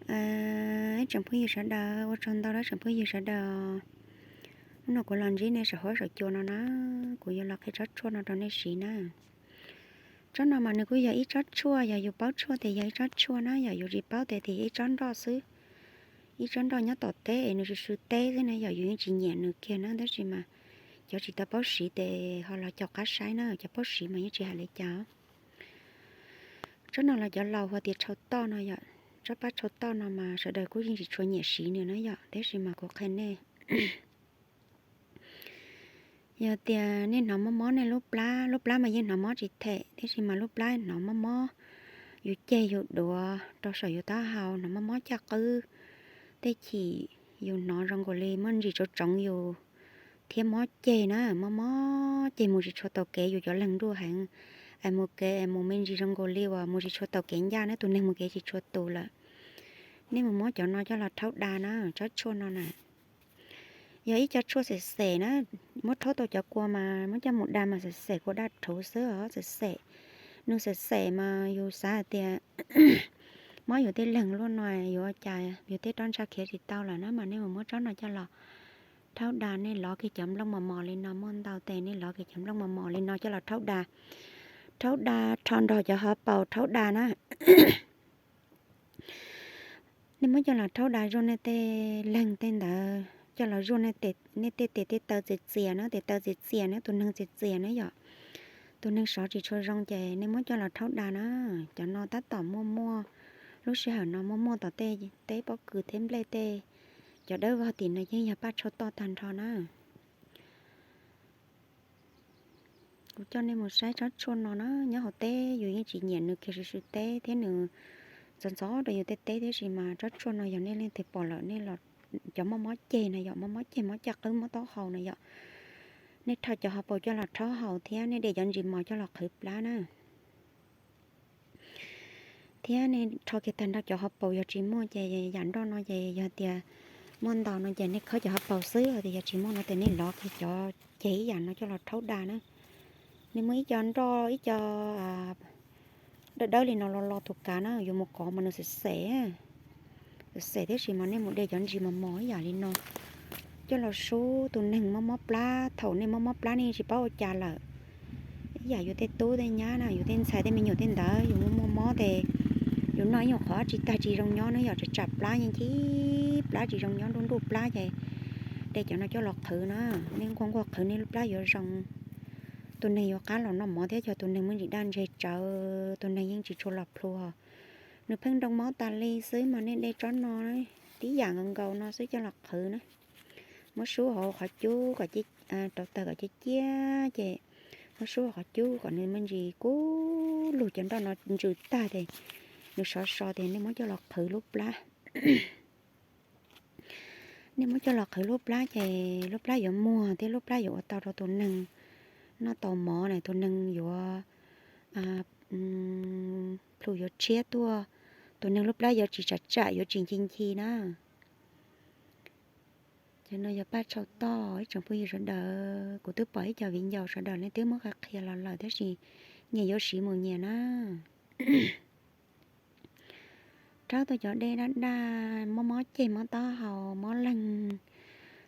Ib tsoom phooj ywg sawv daws, ua tsaug ntau rau tsoom phooj ywg sawv daws. Hnub no kuv los ntsib nej saum huab saum cua no na, kuv yuav los qhia tsob tshuaj no rau nej siv na. Tsob no mas nws kuj yog ib tsob tshuaj, yog yus paub tshuaj tes yog ib tsob tshuaj na, yog yus tsis paub tes tias yog ib tsob nroj xwb. Ib tsob nroj nyob tom teb es nws swm swm teb xwb na, yog yus yeej tsis nyiam nws kiag na, tab sis mas cov tsis tau paub siv tes ho los caum qab saib na, cov paub siv mas yeej tsis hais li cas. Tsob no los cov laus hu tias tshau toj no yom. Tsob paj tshau toj no mas sawv daws kuj yeej tsis tshua nyiam siv nws na yom, tab sis mas kuv qhia nej. Yog tias nej hnov mob mob nej lub plab, lub plab mas yeej hnov mob tsis them, tab sis mas lub plab hnov mob mob, yus ceg yus duav rau saum yus taub hau, hnov mob mob caj qwb, tej chim yus hnov zoo nkaus li muaj ntsis tsoov tsoov yus thiab mob ceg na, mob mob ceg mus tsis tshua tau kev, yus cov leeg nruj heev, es mus kev es mus me ntsis zoo nkaus li uas mus tsis tshua tau kev ncaj na, tus neeg mus kev tsis tshua tus lawm. Nej mus muab cov no coj los rhaub da na, tsob tshuaj no na. Yog ib co tshuaj xem xem na, muab rhaub tau cov kua mas muab coj mus da mas xem xem kua daj rhuv xwb os, xem xem. Nws xem xem mas yus xav hais tias mob yus tej leeg luaj no, yus ua cas yus tej roj ntsha khiav tsis tau lawm na, mas nej mus muab tsob no coj los rhaub da, nej lov kiag cov nplooj mos mos li no, muaj ntau tes nej lov kiag cov nplooj mos mos li no coj los rhaub da. Rhaub da rho nrog cov hauv paus rhaub da na. Nej muab coj los rhaub da zuaj nej tej leeg tej ntawd, coj los zuaj nej tej tes tej taw txias txias na, tes taw txias txias na, tus neeg txias txias na yom. Tus neeg sov tsis tshua zoo ces nej muab coj los rhaub da na. Cov no tab tom muaj muaj, lub sij hawm no muaj muaj tom tej teb pob kws thiab nplej tej, cov dawb vog tim no yeej yog paj tshau toj tag nrho na. Kuv coj nej mus saib tsob tshuaj no na, nyob hauv teb yus yeej tsis nyiam nws kiag, swm swm teb thiab nws ntxov ntxov rau yus tej teb, tab sis mas tsob tshuaj no yog nej leej twg pom lawm, nej los, cov mob mob ceg na yom, mob mob ceg, mob caj qwb, mob taub hau na yom, nej rho cov hauv paus coj los rhaub haus thiab nej de cov ntsis mos coj los qhwv plab na. Thiab nej rho kiag tag nrho cov hauv paus, yog tsis muaj ces yam nroj no ces yog tias muaj ntau no ces nej khawb cov hauv paus xwb, tias yog tsis muaj no ces nej lov kiag cov ceg ib yam no coj los rhaub da na. Nej muaj ib co nroj ib co dawb dawb li no los los tus kav na, yuav mus kov mas nws xem xem, xem xem, tab sis mas nej mus de cov ntsis mos mos ib yam li no coj los sub tus neeg mob mob plab, thaum nej mob mob plab nej tsis paub ua cas lawm. Ib yam yus tej tub tej nyab na, yus tej ntxhais tej me nyuam tej ntawd yus muaj muaj mob ces yus noj ib nyuag qhov tsis tag tsis zoo nyob na yom, tsam tsam plab, yeej chib plab tsis zoo nyob, nruj nruj plab ces de cov no coj los qhwv na. Nej nquag nquag qhwv nej lub plab yuav zoo. Tus neeg yuav qab los noj mov thiab, cov tus neeg muaj ntsis daj ntseg tsawv, tus neeg yeej tsis tshua los plhuav, nws pheej nroo mob tas li xwb mas nej de tsob no tib yam nkaus nkaus no xwb coj los qhwv na. Muab sub hauv qhov cub kom, rau tawg kom ciaj ciaj ces muab sub hauv qhov cub kom nws me ntsis kub lug, cov nroj no ntsws tag ces nws sov so ces nej muab coj los qhwv lub plab. Nej muab coj los qhwv lub plab ces lub plab yuav muag thiab lub plab yuav ua tau rau tus neeg noj tau mov na, tus neeg yuav plhu yuav tshiab tuaj, tus neeg lub plab yuav tsis tsam tsam, yuav tsis nchi nchi na. Cov no yog paj tshau toj, ib tsoom phooj ywg sawv daws, kuv twb pom ib co viv ncaus sawv daws leej twb muab qhia qhia los lawm tab sis nyias yuav siv mus nyias na. Rhaub tau cov dej daj daj, mob mob ceg, mob taub hau, mob leeg,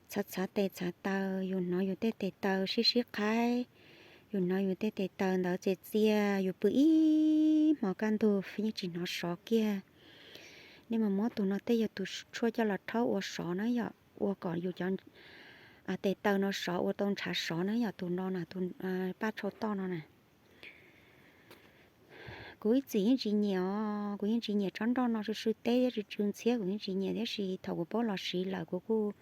txhav txhav tes txhav taw, yus hnov yus tej tes taw sib sib qhaib, yus hnov yus tej tes taw ntawd txias txias, yus pw ib hmos kaj ntug yeej tsis hnov sov kiag. Nej mus muab tus no tej yog tus tshuaj coj los rhaub ua sov na yom, ua kom yus cov tes taw no sov, ua tau ntshav sov na yom, tus no na, tus paj tshau toj no na. Kuv ib txwm yeej tsis nyiam os, kuv yeej tsis nyiam tsob nroj no, swm swm teb thiab tsw tsw ntxhiab, kuv yeej tsis nyiam, tab sis thaum kuv paub los siv lawm kuv kuj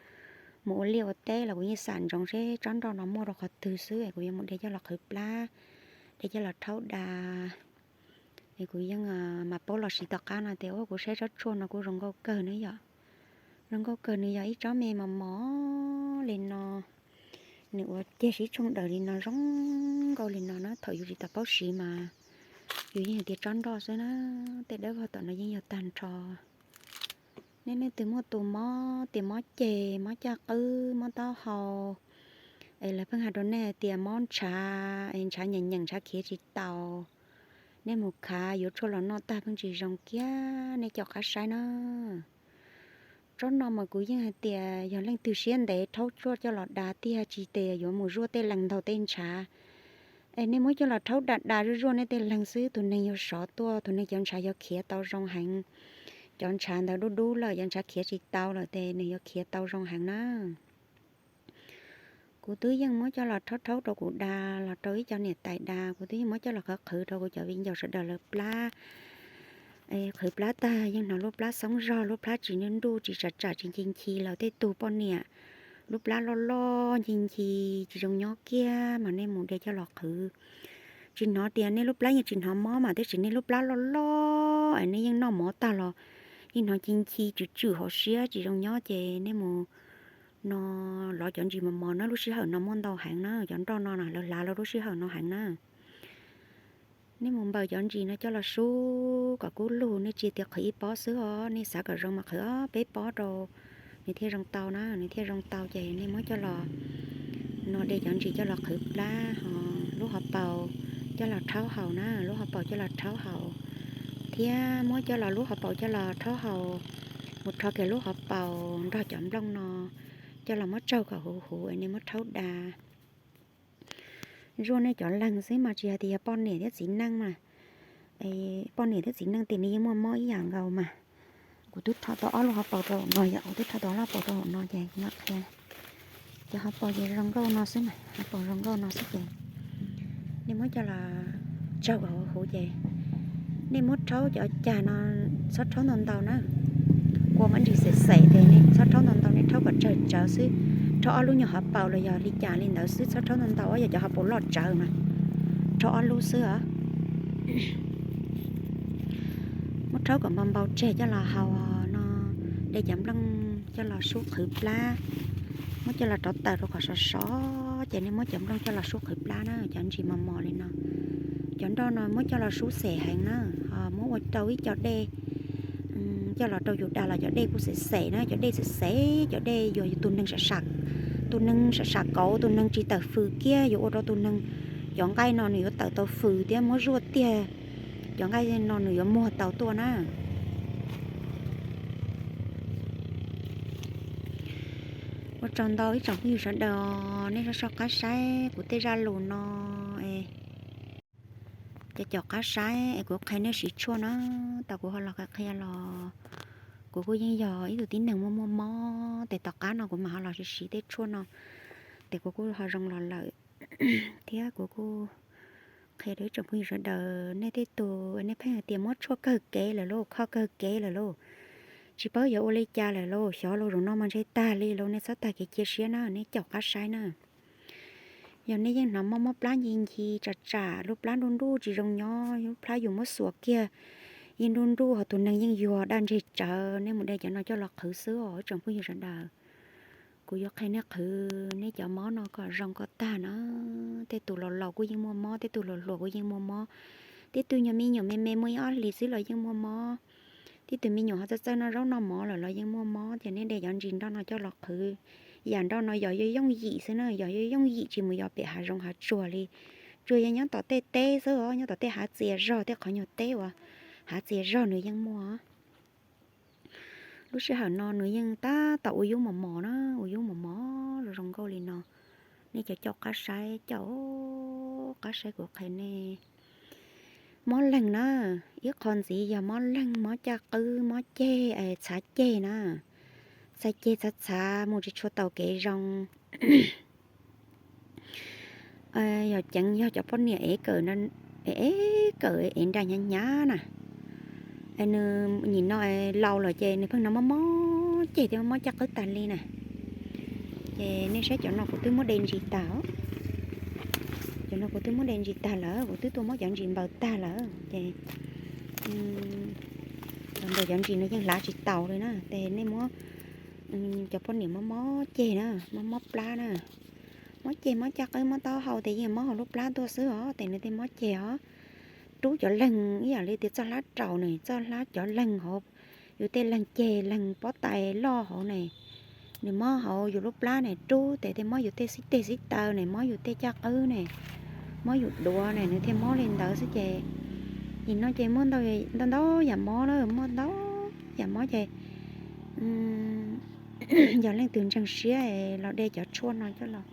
mus ua liaj ua teb los kuv yeej xam ntsoov seb tsob nroj no muaj rau qhov twg xwb es kuv yuav mus de coj los qhwv plab, de coj los rhaub da. Es kuv yeej mam paub los siv tom qab no tias ua kuv saib tsob tshuaj no kuj zoo nkauj kawg na yom. Zoo nkauj kawg, nws yog ib tsob me mos mos li no, nws ua ceg sib tshooj daws li no zoo nkauj li no na, thaum yus tsis tau paub siv mas yus yeej tias tsob nroj xwb na, tej dawb vog tom no yeej yog tag nrho. Nej leej twg muaj tus mob tias mob ceg, mob caj qwb, mob taub hau, es lawv pheej hais rau nej hais tias mob ntshav, es ntshav nyeem nyeem ntshav khiav tsis taus, Nej mus khav yuav tshuaj los noj tag pheej tsis zoo kiag, nej caum qab saib na. Tsob no mas kuv yeej hais tias yog leej twg siab ntev rhaub tshuaj coj los da tiag, tsis tias yuav mus zuaj tej leeg ntaug tej ntshav. Es nej muab coj los rhaub da da zuaj zuaj nej tej leeg xwb, tus neeg yuav sov tuaj, tus neeg cov ntshav yuav khiav tau zoo heev. Cov ntshav ntawd dub dub lawm, cov ntshav khiav tsis tau lawm ces nws yuav khiav tau zoo heev na. Kuv twb yeej muab coj los rhaub rhaub rau kuv da, los rau ib co niam tais da, kuv twb yeej muab coj los qhwv qhwv rau kuv cov viv ncaus sawv daws lawv plab. Qhwv plab tag yeej hnov lub plab xoob zog, lub plab tsis nruj nruj, tsis tsam tsam, tsis nchi nchi los tej tug poj niam lub plab loj loj nchi nchi tsis zoo nyob kiag mas nej mus de coj los qhwv. Tsis hnov tias nej lub plab yeej tsis hnov mob mas tab sis nej lub plab loj loj es nej yeej noj mov tag los yeej hnov nchi nchi tswm tswm hauv siab tsis zoo nyob ces nej mus no lov cov ntsis mos mos na, lub sij hawm no muaj ntau heev na, cov nroj no na lawv hlav los lub sij hawm no heev na. Nej mus npaws cov ntsis no coj los sub kom kub lug, nej tsis tias qhwv ib pob xwb os, nej xav kom zoo mas qhwv ob peb pob rau nws thiaj zoo tau na, nws thiaj zoo tau ces nej muab coj los no de cov ntsis coj los qhwv plab, ho lub hauv paus coj los rhaub haus na, lub hauv paus coj los rhaub haus, thiab muab coj los lub hauv paus coj los rhaub haus, mus rho kiag lub hauv paus nrog cov nplooj no coj los muab tsaug kom huv huv es nej muab rhaub da. Zuaj nej cov leeg xwb mas tsis hais tias yog poj niam thiab txiv neej mas, poj niam thiab txiv neej ces nws yeej muaj mob ib yam nkaus mas. Kuv twb rho tau ob lub hauv paus rau hauv no, yog kuv twb rho tau ob lub hauv paus rau hauv no ces kuv mam qhia. Cov hauv paus ces zoo nkauj no xwb mas, hauv paus zoo nkauj no xwb ces nej muab coj los tsaug kom huv huv ces nej muab rhaub cov cag no, txhob rhaub ntau ntau na. Kua muaj ntsis xem xem ces nej txhob rhaub ntau ntau, nej rhaub kom tsawg tsawv xwb. Rhaub ob lub nyuag hauv paus los yog li cas li ntawd xwb, txhob rhaub ntau ntau, yog cov hauv paus loj tsawv mas rhaub ob lub xwb os. Muab rhaub kom npau npau tseg coj los haus no, de cov nplooj coj los sub qhwv plab, muab coj los rov taws rau qhov sov sov ces nej muab cov nplooj coj los sub qhwv plab na, cov ntsis mos mos li no. Cov nroj no muab coj los sub xem heev na, ho muab ua rau ib co dej coj los rau yus da los cov dej kuj xem xem na, cov dej xem xem, cov dej yog tus neeg sam sam, tus neeg sam sam kauv, tus neeg tsis tawm fws kiag yuav ua rau tus neeg, cov nqaij no nws yuav tawm tau fws thiab muab zuaj tiag, cov nqaij no nws yuav muag tau tuaj na. Ua tsaug ntau ib tsoom phooj ywg sawv daws, nej soj soj qab saib kuv tej zaj lus no es, cov caum qab saib es kuv qhia nej siv tshuaj na. Tau kuv ho los qhia qhia los kuv kuj yeej yog ib tug tib neeg muaj muaj mob ces tom qab no kuv mam ho los siv siv tej tshuaj no ces kuv kuj ho zoo los lawm. Thiab kuv kuj qhia rau ib tsoom phooj ywg sawv daws, nej tej tug nej pheej hais tias muab tshuaj kawg kev lawm lauj, kho kawg kev lawm lauj, tsis paub yuav ua li cas lawm lauj, xyov lauj, zaum no mas ntshe tag li lauj, nej txhob tag kev cia siab na, nej caum qab saib na. Yog nej yeej hnov mob mob plab nci nci tsam tsam, lub plab nruj nruj tsis zoo nyob, lub plab yus muab xuas kiag yeej nruj nruj, ho tus neeg yeej yuag daj ntseg tsawv, nej mus de cov no coj los qhwv xwb os ib tsoom phooj ywg sawv daws. Kuv yuav qhia nej qhwv nej cov mob no kom zoo kom tag na. Tej tus laus laus kuj yeej muaj mob, tej tus hluas hluas kuj yeej muaj mob, tej tus nyuam me nyuam me me muaj ib ob hlis xwb los yeej muaj mob, tej tus me nyuam ho txawj txawj noj zaub noj mov lawm los yeej muaj mob. Ces nej de cov ntsis nroj no coj los qhwv. Yam nroj no yog yooj yooj yim xwb na, yog yooj yooj yim tsis mus yos pem hav zoov hav tsuag li. Tsuas yog nyob tom tej teb xwb os, nyob tom tej hav txias zog, tej qhov nyuag teb uas hav txias zog nws yeej muaj. Lub sij hawm no nws yeej tab tom ua yub mos mos na, ua yub mos mos zoo zoo nkauj li no. Nej cov caum qab saib, caum qab saib kuv qhia nej. Mob leeg na, ib qho ntxiv yog mob leeg, mob caj qwb, mob ceg, txhav ceg na. Txhav ceg txhav txhav mus tsis tshua taus kev zoo. Yog ceev yog cov poj niam ev kawm, ev kawm ev nra hnyav hnyav na, nws nim no laus lawm ces nws pheej hnov mob mob ceg thiab mob caj qwb tag li na. Ces nej saib cov no kuv twb muab de ntsis tag, cov no kuv twb muab de ntsis tag lawm, kuv twb tuaj muab cov ntsis npaws tag lawm ces npaws cov ntsis no yeej hlav tsis taus li na. Ces nej muab cov poj niam mob mob ceg na, mob mob plab na, mob ceg mob caj qwb mob taub hau ces yeej mob hauv lub plab tuaj xwb os, ces nws tej mob ceg os. Rub cov leeg ib yam li tias txoj hlab raus ne, txoj hlab cov leeg hauv, yus tej leeg ceg leeg pob tais loj hauv ne, nws mob hauv yus lub plab ne, rub ces thiaj mob yus tej xib teg xib taw ne, mob yus tej caj qwb ne, mob yus duav ne, nws thiaj mob li ntawd xwb ces Nim no ces muaj ntau ntau yam mob na, muaj ntau yam mob ces yog leej twg ntseeg siab los de cov tshuaj no coj los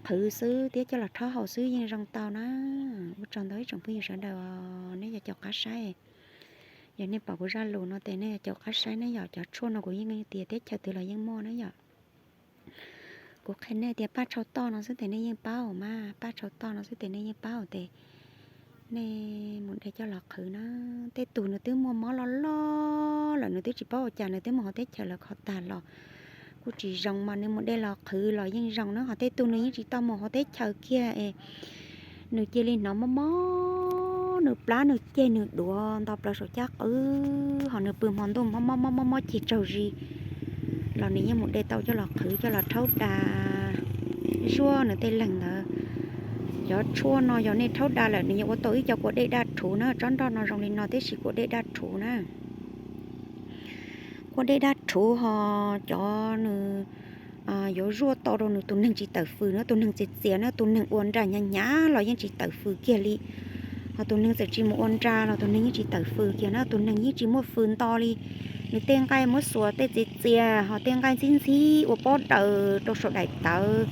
qhwv xwb thiab coj los rhaub haus xwb yeej zoo tau na. Ua tsaug ntau ib tsoom phooj ywg sawv daws, nej yog caum qab saib. Yog nej pom kuv zaj lus no ces nej yog caum qab saib ne yom. Cov tshuaj no kuv yeej tias teb chaws twg los yeej muaj na yom. Kuv qhia nej tias paj tshau toj no xwb ces nej yeej paub mas, paj tshau toj no xwb ces nej yeej paub ces nej mus de coj los qhwv na. Tej tug nws twb muaj mob loj loj lawm nws twb tsis paub ua cas nws twb mus hauv teb chaws lawv kho tag los kuj tsis zoo mas nws mus de los qhwv los yeej zoo na. Ho tej tug nws yeej tsis tau mus hauv teb chaws kiag es nws cia li hnov mob mob, nws plab nws ceg nws duav nto plaws saum caj qwb, ho nws pw hmo ntuj mob mob mob mob mob ceg tsaug zis los nws yeej mus de tau coj los qhwv coj los rhaub da zuaj nws tej leeg ntawd. Cov tshuaj no yog nej rhaub da lawm nws yuav ua tau ib co kua dej daj rhuv na. Tsob nroj no zoo li no tiam sis kua dej daj rhuv na. Kua dej daj rhuv ho cov nws yuav zuaj tau rau nws tus neeg tsis tawm fws na, tus neeg txias txias na, tus neeg ua nra hnyav hnyav los yeej tsis tawm fws kiag li. Ho tus neeg txawm tsis mus ua nra los tus neeg yeej tsis tawm fws kiag na, tus neeg yeej tsis muaj fws nto li. Nws tej nqaij muab xuas tej txias txias ho tej nqaij ntxhib ntxhib ua pob daws rau saum daim tawv.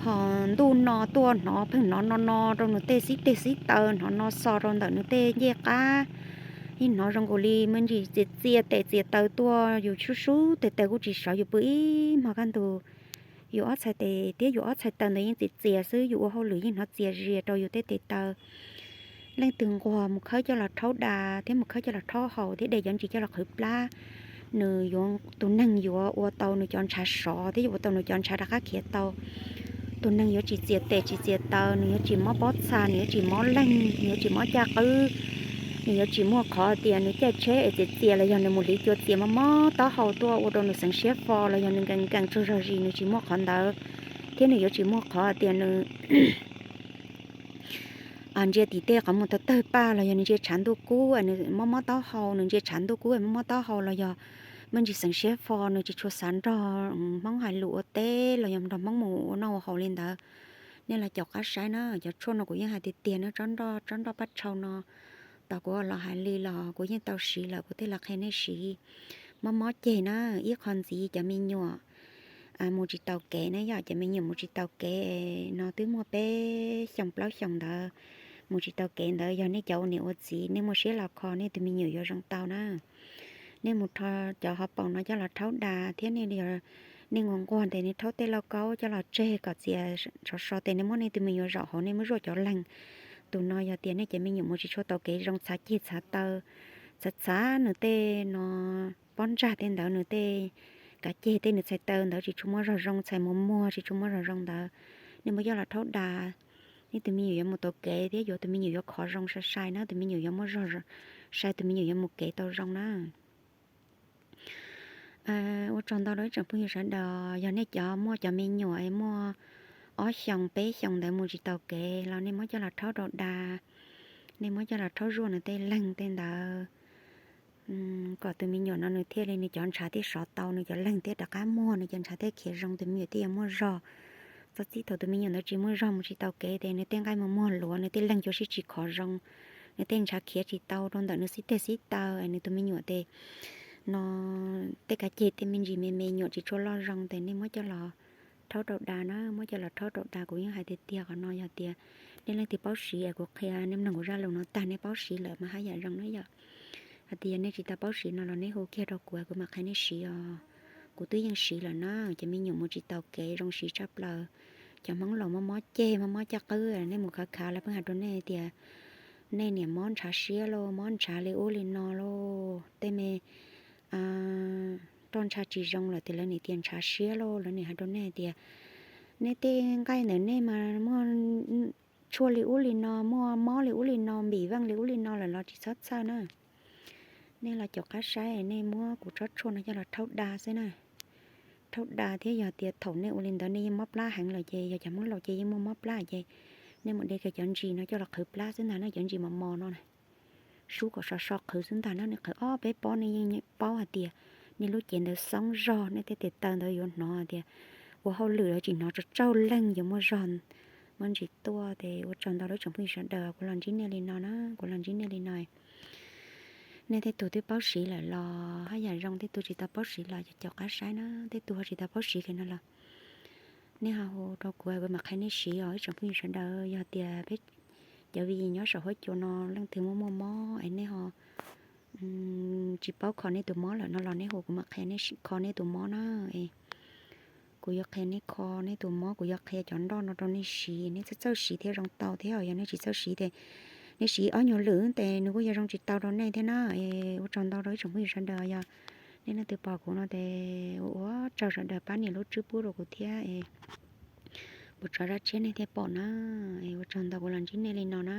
Ho ntuj no tuaj hnov pheej hnov no no rau nws tej xib teg xib taw, hnov no xo rau ntawm nws tej ncej qab. Yeej hnov zoo nkaus li me ntsis txias txias tes txias taw tuaj, yus sub sub tes taw kuj tsis sov, yus pw ib hmo kaj ntug yus ob txhais tes thiab yus ob txhais taw ntawd yeej txias txias xwb, yus ua hauj lwm yeej hnov txias zias rau yus tej tes taw. Leej twg nquag mus khawb coj los rhaub da thiab mus khawb coj los rhaub haus thiab de cov ntsis coj los qhwv plab, nws yuav, tus neeg yuav ua tau nws cov ntshav sov thiab yuav ua tau nws cov ntshav rov qab khiav tau. Tus neeg yuav tsis txias tes tsis txias taw, nws yuav tsis mob pob txha, nws yuav tsis mob leeg, nws yuav tsis mob caj qwb, nws yuav tsis muaj qhov tias nws caij tsheb es txias txias los yog nws mus hliv cua txias mob mob taub hau tuaj ua rau nws xeev siab fo los yog nws nkees nkees tsaug zog zis, nws tsis muaj qhov ntawd. Thiab nws yuav tsis muaj qhov tias nws ntsia tim tej qhov muag tawg tawg paj los yog nws ntsia tshav ntuj kub nws mob mob taub hau, nws ntsia tshav ntuj kub mob mob taub hau los yog me ntsis xeev siab fo, nws tsis tshua xav nrog Hmoob hais lus ua teb los yog nrog Hmoob mus ua noj ua haus li ntawd. Nej los caum qab saib na, cov tshuaj no kuv yeej hais tiag tiag na, tsob nroj, tsob nroj paj tshau no, tos kuv los hais li los kuv yeej tau siv lawm kuv thiaj los qhia nej siv. Mob mob ceg na, ib qho ntxiv cov me nyuam mus tsis taus kev na yom, cov me nyuam mus tsis taus kev no twb muaj peb xyoos plaub xyoos ntawd, mus tsis taus kev ntawd yog nej cov ua niam ua txiv nej muaj siab los kho nej tus me nyuam yuav zoo tau na. Nej mus rho cov hauv paus no coj los rhaub da thiab nej nquag nquag tes nej rhaub tej lauj kaub coj los tseg kom txias sov so tes nej muab nej tus me nyuam zaum hauv nej muab zuaj cov leeg. Tus no yog tias nej cov me nyuam mus tsis tshua taus kev zoo, txhav ceg txhav taw, txhav txhav nws tej no pob ntsag tej ntawd, nws tej kav ceg tej nws txhais taw ntawd tsis tshua muaj zog zoo, txhais muag muag tsis tshua muaj zog zoo ntawd, nej muab coj los rhaub da, nej tus me nyuam yuav mus taus kev thiab yuav tus me nyuam yuav khov zoo sai sai na, tus me nyuam yuav muaj zog sai, tus me nyuam yuav mus kev tau zoo na. Ua tsaug ntau rau ib tsoom phooj ywg sawv daws, yog nej cov muaj cov me nyuam muaj ob xyoos peb xyoos ntawd mus tsis taus kev los nej muab coj los rhaub rau da, nej muab coj los rhaub zuaj nws tej leeg tej ntawd, kom tus me nyuam no nws thiaj li nws cov ntshav thiaj sov tau, nws cov leeg thiaj rov qab muag, nws cov ntshav thiaj khiav zoo, tus me nyuam thiaj yuav muaj zog. Txog txij thaum tus me nyuam ntawd tsis muaj zog mus tsis taus kev tes nws tej nqaij muag muag luav, nws tej leeg cuag sib tsis khov zoo, nws tej ntshav khiav tsis tau rau ntawm nws xib teg xib taw, nws tus me nyuam tes no tej kav ceg tej me ntsis me me nyuam tsis tshua loj zoo tes nej muab coj los rhaub rau da na, muab coj los rhaub rau da. Kuv yeej hais tiag tiag qhov no yog tias nej leej twg paub siv es kuv qhia nej mloog kuv zaj lus no tag nej paub siv lawm mas haj yam zoo na yom. Hais tias yog nej tsis tau paub siv no los nej hu kiag rau kuv, kuv mam qhia nej siv os. Kuv twb yeej siv lawm na, cov me nyuam mus tsis taus kev zoo siv tshaj plaws. Cov Hmoob laus mob mob ceg mob mob caj qwb, nej mus khav khav lawv pheej hais rau nej tias nej niam mob ntshav siab lauj, mob ntshav li ub li no lauj. Tej me roj ntsha tsis zoo lawm tias lawv niam tias ntshav siab lauj, lawv niam hais rau nej hais tias nej tej nqaij ntawm nej mas muaj tshuaj li ub li no, muaj mob li ub li no, npim veej li ub li no lawm los tsis txhob txhawj na. Nej los caum qab saib, nej muab kuv tsob tshuaj no coj los rhaub da xwb na. Rhaub da thiab yog tias thaum nej ua li ntawd nej yeej mob plab heev lawm ces yog cov Hmoob laus ces yeej muaj mob plab ces nej mus de kiag cov ntsis no coj los qhwv plab xwb ntag na, cov ntsis mos mos no na. Sub kom so so qhwv xwb ntag na, nej qhwv ob peb pob nej yeej paub hais tias nej lub cev ntawd xoob zog, nej tej tes taw ntawd yuav hnov tias ua hauj lwm los tsis hnov tsaug tsaug leeg, yuav muaj zog muab ntsis tuaj ces ua tsaug ntau rau ib tsoom phooj ywg sawv daws, kuv los ntsib nej li no na, kuv los ntsib nej li no. Nej tej tug twb paub siv lawm los haj yam zoo, tej tug tsis tau paub siv los caum qab saib na, tej tug ho tsis tau paub siv li no los nej ho hu rau kuv, kuv mam qhia nej siv os ib tsoom phooj ywg sawv daws. Yog tias peb cov vi nyob saum huab cua no leej twg muaj muaj mob es nej ho tsis paub kho nej tus mob lawm no los nej hu kuv mam qhia nej kho nej tus mob na. Kuv yuav qhia nej kho nej tus mob, kuv yuav qhia cov nroj no rau nej siv, nej txawj txawj siv thiab zoo tau thiab. Yog nej tsis txawj siv ces nej siv ob nyuag lwm ces nws kuj yuav zoo tsis tau rau nej thiab na. Ua tsaug ntau rau ib tsoom phooj ywg sawv daws, yog nej leej twg pom kuv no ces ua ua tsaug sawv daws pab nias lub tswb pub rau kuv thiab es puas tso zaj tshiab nej thiaj pom na. Ua tsaug ntau, kuv los ntsib nej li no na.